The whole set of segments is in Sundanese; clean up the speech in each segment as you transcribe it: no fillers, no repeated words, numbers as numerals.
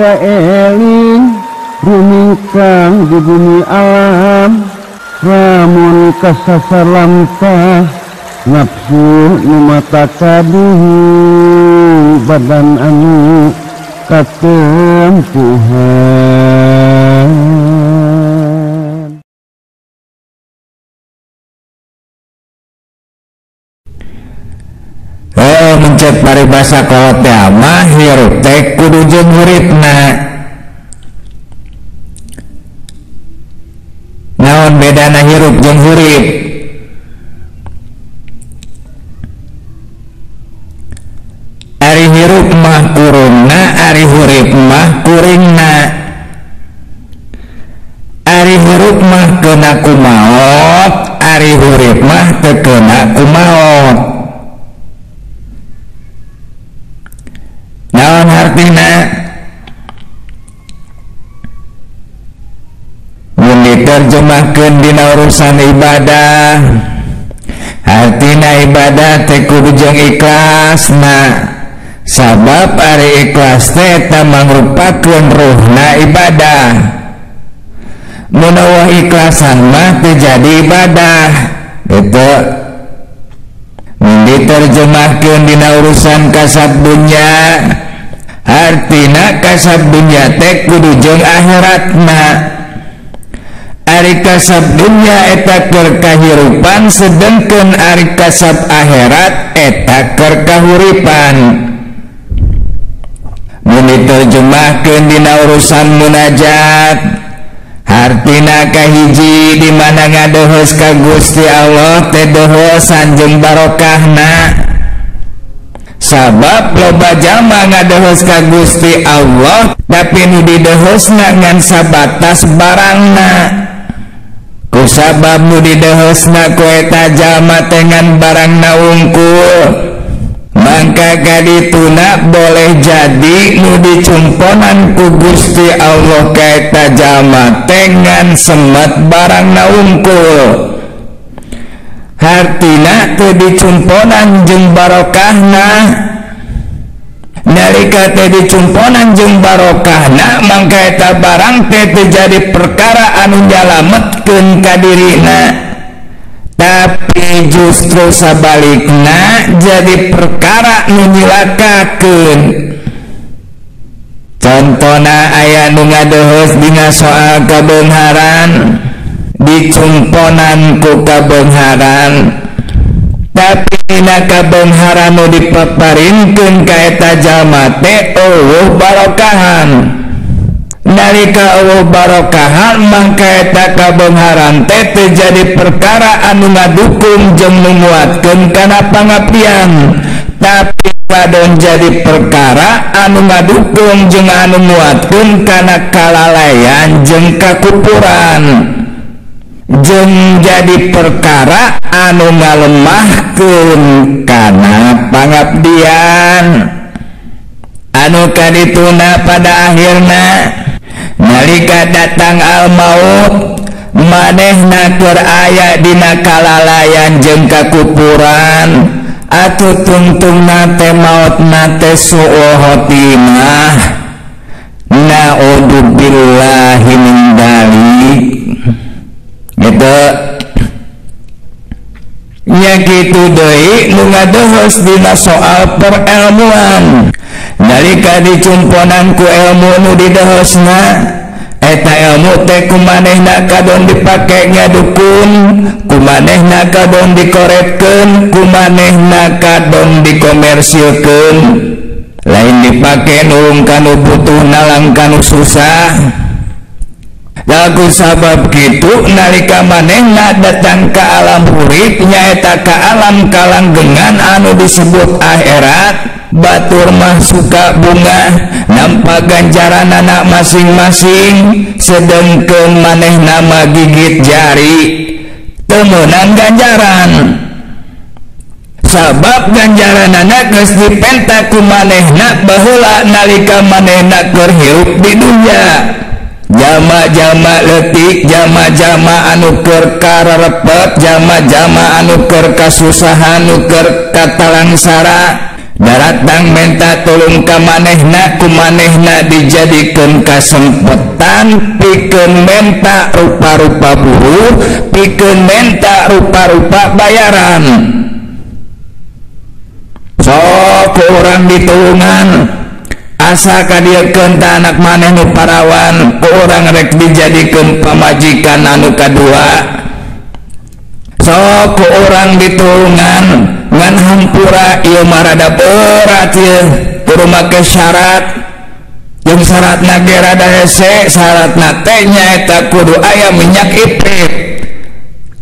kaeling rumingkang di bumi alam lamun kasasar lampah nafsu nu mata kaduhu badan anu katempuhan. Mencet paribasa kolot teh mah hirup teh kudu jeung huripna. Naon bedana hirup jeung hurip? Ari hirup mah kurungna, ari hurip mah kuringna. Ari hirup mah kena ku maot, ari hurip mah teu kena ku maot. Naon hartina? Mun diterjemahkeun dina urusan ibadah, hartina ibadah teh kudu jeung ikhlasna. Sabab ari ikhlas teh eta mangrupakeun ruhna ibadah. Mun eueuh ikhlasan mah teu jadi ibadah. Gitu. Mun diterjemahkeun dina urusan kasab dunya, hartina kasab dunya teh kudu jeung akhiratna. Ari kasab dunya eta keur kahirupan, sedengkeun ari kasab akhirat eta keur kahuripan. Mun diterjemahkeun dina urusan munajat, hartina kahiji di mana ngadeheus ka Gusti Allah teh deuheusan jeung barokahna. Sabab loba jalma ngadeheus ka Gusti Allah tapi nu dideheusna ngan sabatas barangna. Kusabab nu dideheusna ku eta jalma teh ngan barangna wungkul, mangka kadituna boleh jadi nu dicumponan ku Gusti Allah ka eta jalma teh ngan semet barangna wungkul. Hartina teu dicumponan jeung barokahna. Nalika teh dicumponan jeung barokahna, mangka eta barang teh teu jadi perkara anu nyalametkeun ka dirina, tapi justru sabalikna jadi perkara nu nyilakakeun. Contona aya nu ngadeheus dina soal kabeungharan, dicumponan ku kabeungharan, tapi dina kabeungharan nu dipaparinkeun ka eta jalma teh eueuh barokahan. Nalika eueuh barokahan, mangka eta kabeungharan teh teu jadi perkara anu ngadukung jeung nu nguatkeun kana pangabdian, tapi kadon jadi perkara anu ngadukung jeung anu nguatkeun kana kalalayan jeung kakupuran, jeung jadi perkara anu ngalemahkeun kana pangabdian. Anu kadituna pada akhirna nalika datang al maut, manehna keur aya dina kalalayan jeung kakupuran, atuh tungtungna teh maotna teh su'ul khotimah. Na'udzubillahi min dzalik. Gitu nya kitu deui nu ngadeheus dina soal perelmuan. Nalika dicumponan ku ilmu nu dideheusna, eta ilmu teh kumanehna kadon dipake ngadukun, kumanehna kadon dikoretkeun, kumanehna kadon dikomersilkeun. Lain dipake nulung kanu butuh nalang kanu susah. Lagu sabab kitu nalika manehna datang ka alam hurip nyaeta ka alam kalanggengan anu disebut akhirat, batur mah suka bunga nampak ganjaran anak masing-masing, sedengkeun manehna mah gigit jari teu meunang ganjaran. Sabab ganjaran anak geus dipenta ku manehna baheula nalika manehna keur hirup di dunya. Jama-jama leutik, jama-jama anu keur kararepet, jama-jama anu keur kasusahan, anu keur katalangsara, Daratang menta tolong ka manehna ku manehna dijadikeun kasempetan pikeun menta rupa-rupa buruh, pikeun menta rupa-rupa bayaran. Sok urang ditulungan asa kadieukeun ta anak maneh nu parawan, ku urang rek dijadikeun pamajikan anu kadua. Sok ku urang ditulungan ngan hampura ieu mah rada berat ieu, kudu make syarat. Jeung syaratna ge rada hese, syaratna teh nyaeta kudu aya minyak iprit.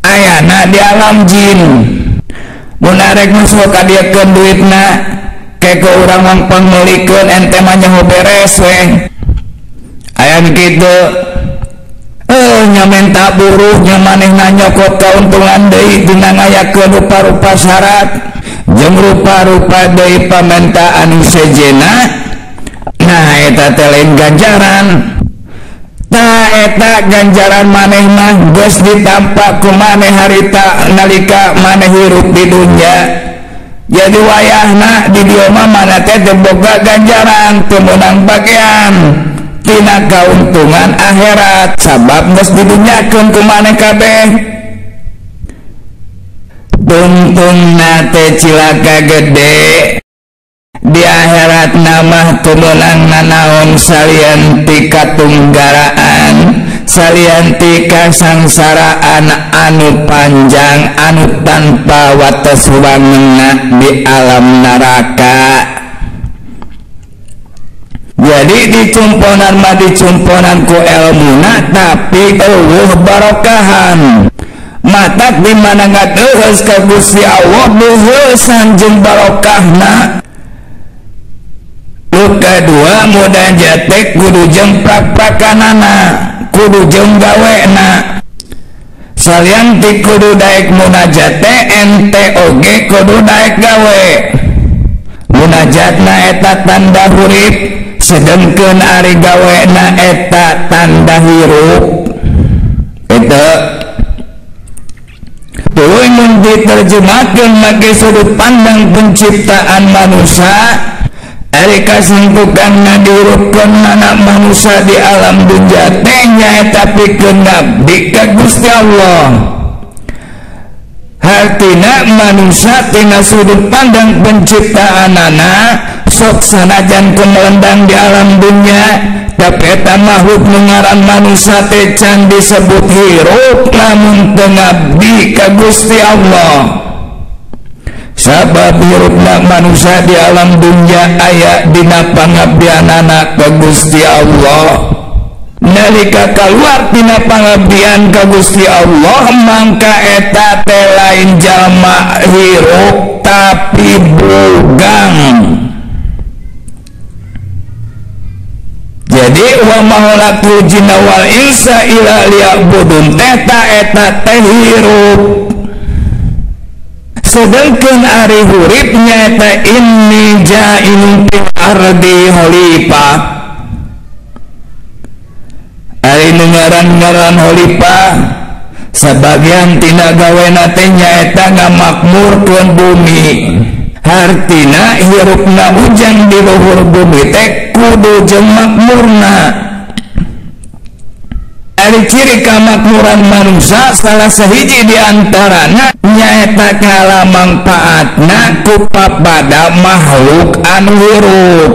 Ayana di alam jin. Mun arek masuk ka dieukeun duitna, ke ku urang mangpang meulikeun ente mah nyaho beres we. Aya nu kitu. Nya menta buruh nya manehna nyokot kauntungan deui dina ngayakeun rupa-rupa syarat jeung rupa-rupa deui pamentaan sejena. Nah eta teh lain ganjaran. Tah eta ganjaran maneh mah geus ditampa ku maneh harita nalika maneh hirup di dunya. Jadi wayahna di dieu mah maneh teh teu boga ganjaran, teu meunang bagian tina kauntungan akhirat sabab geus didunyakeun ku maneh kabeh. Tungtungna teh cilaka gede di akhirat mah teu meunang nanaon salian ti katunggaraan, salian ti kasangsaraan anu panjang anu tanpa wates wangenna di alam neraka. Jadi dicumponan mah dicumponan ku elmuna tapi eueuh barokahan. Matak di mana ngadeuheus ka Gusti Allah deuheusan jeung barokahna. Nu kadua munajat teh kudu jeung prak-prakanana, kudu jeung gawena. Salian ti kudu daek munajat teh ente oge kudu daek gawe. Munajatna eta tanda hurip, sedengkeun ari gawena eta tanda hirup. Eta tuluy mun diterjemahkeun make sudut pandang penciptaan manusia, ari kasingtukan ngadirupkeun anak manusia di alam dunya teh nyaeta pikeun ngabdi ka Gusti Allah. Hartina manusia tina sudut pandang penciptaanana sok sanajan kumelendang di alam dunia, tapi eta makhluk nu ngaran manusia teh can disebut hirup lamun teu ngabdi ka Gusti Allah. Sabab hirupna manusia di alam dunia aya dina pangabdianana ka Gusti Allah. Nalika kaluar tina pangabdian ka Gusti Allah mangka eta teh lain jalma hirup tapi bugang. Jadi wa ma khalaqtul jinna wal insa illa liya'budun teh ta eta teh hirup. Sedangkan ari hurip nyaeta inni ja'ilun fil ardi khalifah. Ari nu ngaran-ngaran khalifah sabagian tina gawena teh nyaeta ngamakmurkeun bumi. Hartina hirupna ujang di luhur bumi teh kudu jeung makmurna. Ari ciri kamakmuran manusia salah sahiji di antarana nyaeta kala mangpaatna ku papada makhluk anu hirup.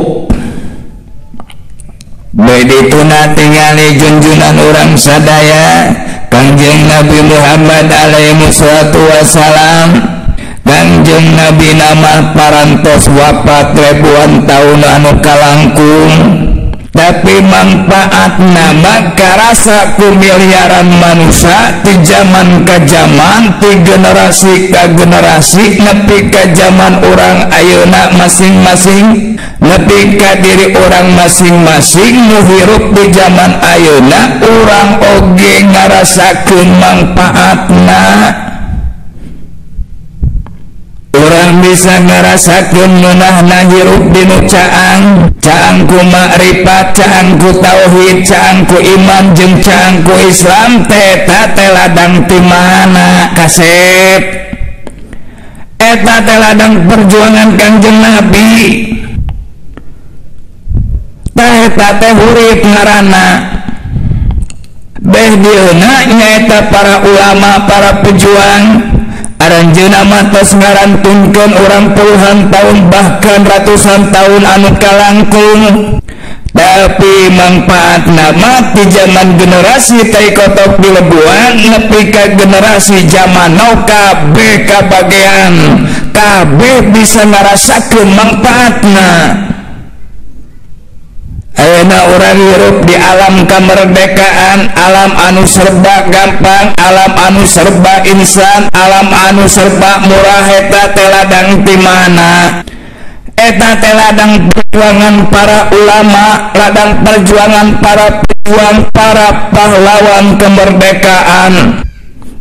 Bedituna tingali junjunan urang sadaya Kangjeng Nabi Muhammad alaihi salatu wassalam. Kangjeng Nabi nama parantos wafat ribuan tahun anu kalangkung, tapi manfaat nama karasa ku miliaran manusia di zaman ke zaman, di generasi ke generasi, nepi ka zaman orang ayeuna masing-masing, nepi ka diri orang masing-masing nu hirup di zaman ayeuna urang oge ngarasakeun manfaatna. Urang bisa ngarasakeun ngeunahna hirup di nu caang, caang ku makrifat, caang ku tauhid, caang ku iman jeung caang ku Islam teh eta teh ladang ti mana kasep. Eta teh ladang perjuangan Kangjeng Nabi. Tah eta teh hurip ngaranna. Beh dieuna nyaeta para ulama, para pejuang. Aranjeunna mah tos ngarantunkeun urang puluhan tahun bahkan ratusan tahun anu kalangkung. Tapi manfaatna mah di zaman generasi tai kotok di lebuan nepi ka generasi zaman now kabeh kabagean, kabeh bisa ngarasakeun manfaatna. Ayeuna urang hirup di alam kemerdekaan, alam anu serba gampang, alam anu serba instan, alam anu serba murah. Eta teh ladang ti mana? Eta teh ladang perjuangan para ulama, ladang perjuangan para pejuang, para pahlawan kemerdekaan.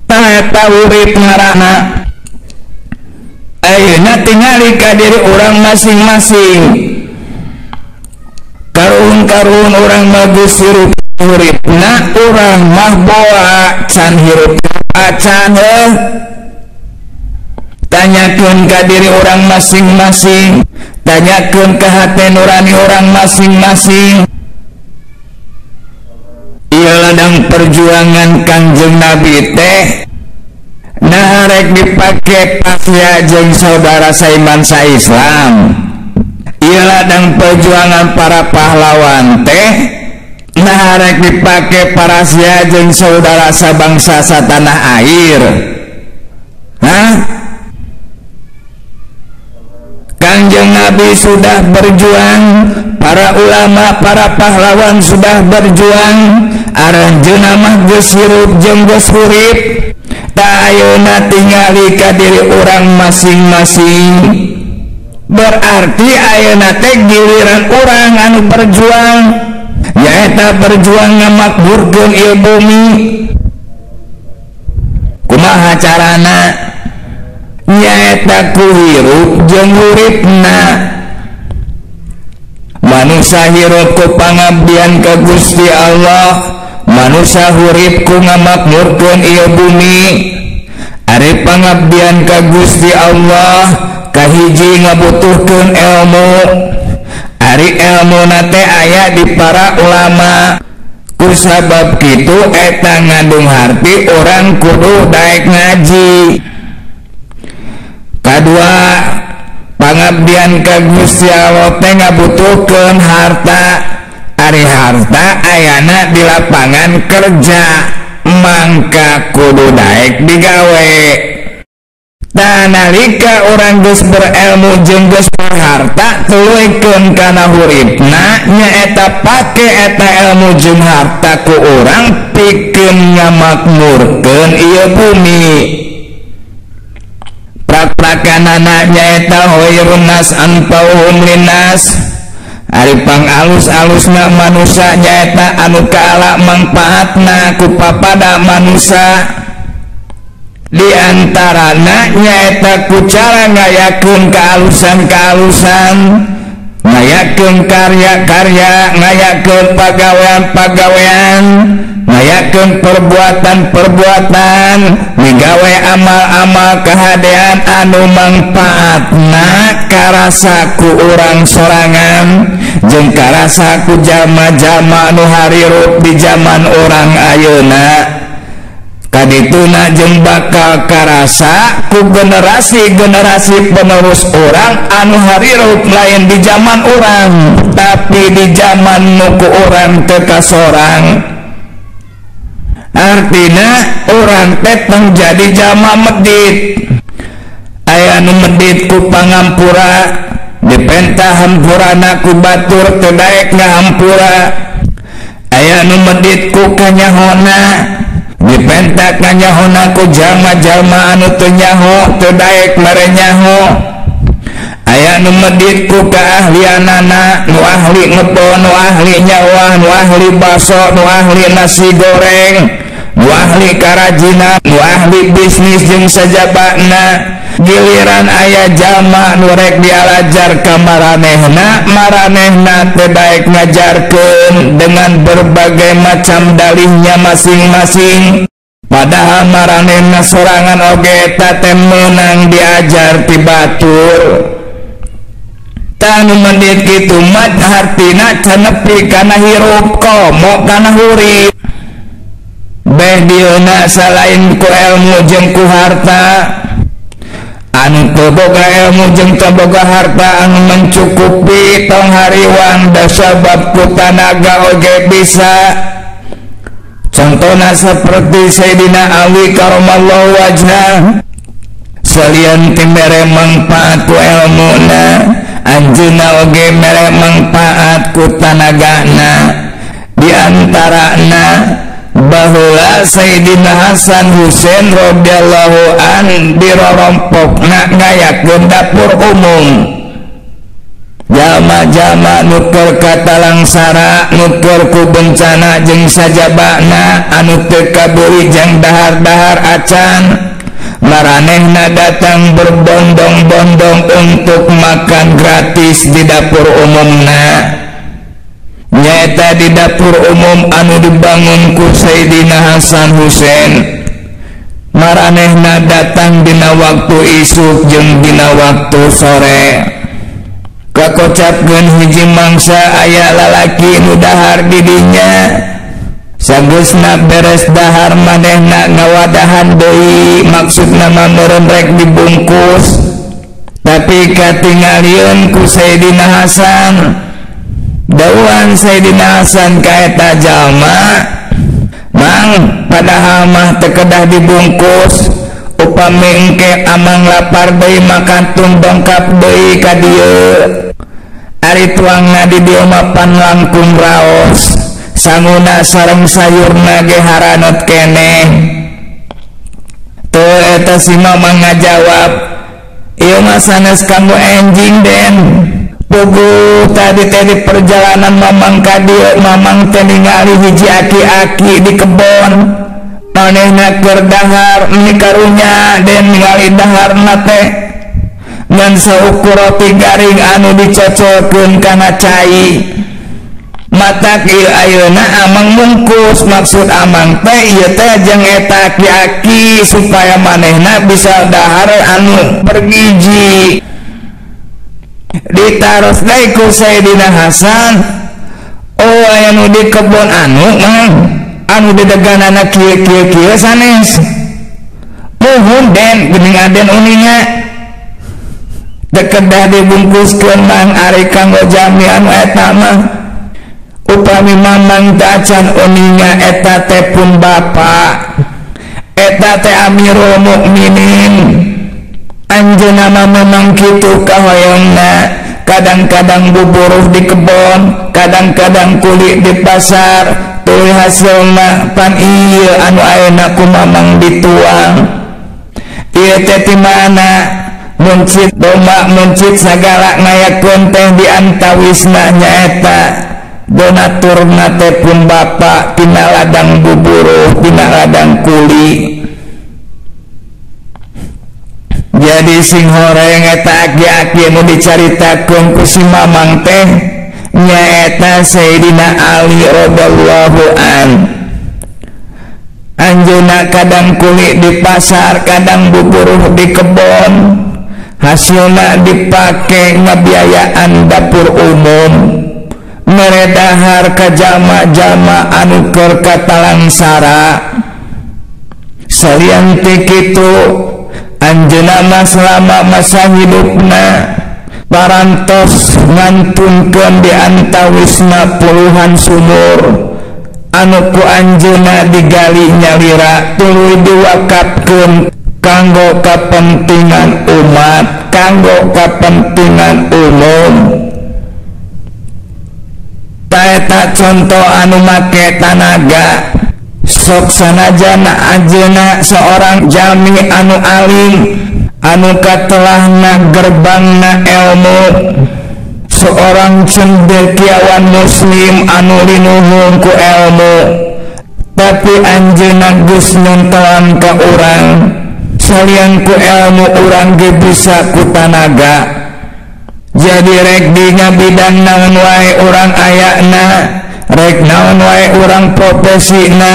Tah eta urip ngaranna. Ayeuna tingali ka diri urang masing-masing. Karun-karun urang bagus hirup uripna, urang mah boa can hirup acan heuh. Tanyakeun ka diri urang masing-masing, tanyakeun ka hate nurani urang masing-masing. Ieu ladang perjuangan Kangjeng Nabi teh nah rek dipake pasya jeung saudara saiman sa Islam. Ieu ladang perjuangan para pahlawan teh nah rek dipake parasia jeung saudara sabangsa satanah air. Hah? Kangjeng Nabi sudah berjuang, para ulama, para pahlawan sudah berjuang. Aranjeunna mah geus hirup jeung geus hurip. Tah ayeuna tingali ka diri urang masing-masing. Berarti ayeuna teh giliran urang anu berjuang, nyaeta berjuang ngamakmurkeun ieu bumi. Kumaha carana? Nyaeta ku hirup jeung huripna. Manusia hirup ku pangabdian ka Gusti Allah, manusia hurip ku ngamakmurkeun ieu bumi. Ari pangabdian ka Gusti Allah kahiji ngabutuhkeun ilmu. Ari ilmuna teh aya di para ulama. Ku sabab kitu eta ngandung harti urang kudu daek ngaji. Kadua, pangabdian ka Gusti Allah teh ngabutuhkeun harta. Ari harta ayana di lapangan kerja, mangka kudu daek digawe. Tah nalika urang geus berilmu jeung geus berharta, tuluikeun kana huripna nyaeta pake eta ilmu jeung harta ku urang pikeun ngamakmurkeun ieu bumi. Prak-prakanana nyaeta khairun nas anfa'uhum linnas. Ari pangalus-alusna manusia nyaeta anu kaala mangpaatna ku papada manusia. Di antarana nyaeta ku cara ngayakeun kaalusan-kaalusan, ngayakeun karya-karya, ngayakeun pagawean-pagawean, ngayakeun perbuatan-perbuatan, migawe amal-amal kahadean anu mangpaatna karasa ku urang sorangan jeung karasa ku jalma-jalma nu harirup di zaman urang ayeuna. Kadituna jeung bakal karasa ku generasi-generasi penerus urang anu harirup lain di zaman urang, tapi di zaman nu ku urang teu kasorang. Artina urang teh tong jadi jalma medit. Aya nu medit ku pangampura, dipenta hampurana ku batur teu daek ngahampura. Aya nu medit ku kanyahona, dipenta kanyahona ku jalma-jalma anu teu nyaho, teu daek mere nyaho. Aya nu medit ku kaahlianana, nu ahli ngebon, nu ahli nyawa, nu ahli baso, nu ahli nasi goreng, nu ahli karajinan, nu ahli bisnis jeung sajabana. Giliran aya jalma nu rek dialajar ka maranehna, maranehna teu daek ngajarkeun dengan berbagai macam dalihnya masing-masing. Padahal maranehna sorangan oge eta teh meunang diajar ti batur. Tah nu medit kitu mah hartina can nepi kana hirup komo kana hurip. Beh dieuna salain ku ilmu jeung ku harta. Anu teu boga ilmu jeung teu boga harta anu mencukupi tong hariwang da sabab ku tanaga oge bisa. Contohna seperti Sayyidina Ali karamallahu wajhah. Salian ti mere mangpaat ku elmuna, anjeunna oge mere mangpaat ku tanagana. Di antarana baheula Sayyidina Hasan Husain radhiyallahu an dirorompokna ngayakeun dapur umum. Jalma-jalma nu keur katalangsara, nu keur ku bencana jeung sajabana anu teu kabeuli jeung dahar-dahar acan, maranehna datang berbondong-bondong untuk makan gratis di dapur umumna. Nyaeta di dapur umum anu dibangun ku Sayyidina Hasan Husain. Maranehna datang dina waktu isuk jeung dina waktu sore. Kakocapkeun hiji mangsa aya lalaki nu dahar di dinya. Sageusna beres dahar manehna ngawadahan deui, maksudna mah meureun rek dibungkus. Tapi katingalieun ku Sayyidina Hasan. Dauan Sayyidina Hasan ka eta jalma, "Mang, padahal mah teu kedah dibungkus. Upami engke amang lapar deui makan tun dongkap deui ka dieu." Ari tuangna di dieu mah pan langkung raos, sanguna sareng sayurna ge haranot keneh. Teu eta si mamang ngajawab, "Ieu mah sanes kanggo enjing den. Puguh tadi teh di perjalanan mamang ka dieu mamang teh ningali hiji aki-aki di kebon. Manehna keur dahar, ini karunya den ningali daharna teh ngan saukur roti garing anu dicocolkeun kana cai. Matak ieu ayeuna amang mungkus, maksud amang teh ieu teh jeung eta aki-aki supaya manehna bisa dahar anu bergizi." Ditaros deui ku Sayyidina Hasan, "Oh, aya nu di kebon anu mang, anu dideganana kieu kieu kieu sanes." "Muhun den, geuning aden uninga." Teu kedah dibungkuskeun mang ari kanggo jami anu eta mah. Upami mamang teu acan uninga eta teh pun bapa. Eta teh Amirul Mukminin. Anjeunna mah memang kitu kahoyongna, kadang-kadang buburuh di kebon, kadang-kadang kulit di pasar, tuluy hasilna pan ieu anu ayeuna ku mamang dituang. Ieu teh ti mana? Mencit domba, mencit sagala ngayakeun teh di antawisna nyaeta donaturna teh pun bapa tina ladang buburuh, tina ladang kuli. Jadi sing horeng eta aki-aki nu dicaritakeun ku si mamang teh nyaeta Sayyidina Ali radhiyallahu an. Anjeunna kadang kuli di pasar, kadang buburuh di kebon. Hasilna dipake ngabiayaan dapur umum. Mere dahar ka jalma-jalma anu keur katalangsara. Salian ti kitu, anjeunna mah selama masa hidupna parantos ngantunkeun di antawisna puluhan sumur anu ku anjeunna digali nyalira tuluy diwakafkeun kanggo kapentingan umat, kanggo kapentingan umum. Taeta contoh anu make tanaga. Sok sanajana anjeunna seorang jami anu alim, anu katelahna gerbangna ilmu, seorang cendekiawan muslim anu linuhun ku ilmu, tapi anjeunna geus nyontohan ka urang salian ku ilmu urang ge bisa ku tanaga. Jadi rek dina bidang naon wae urang ayana, Rek naon wae urang profesina,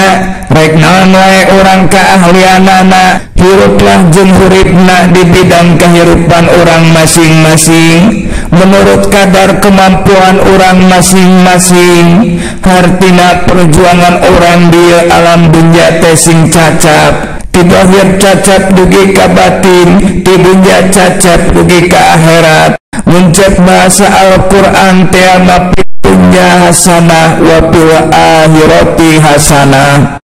rek naon wae urang keahlianana, hiruplah jeung huripna di bidang kehidupan orang masing-masing menurut kadar kemampuan orang masing-masing. Hartina perjuangan orang di alam dunia teh sing cacap, ti zahir cacap dugi ka batin, ti dunya cacap dugi ka akhirat. Muncet bahasa Al-Qur'an teh dunya hasanah wa fil akhirati hasanah.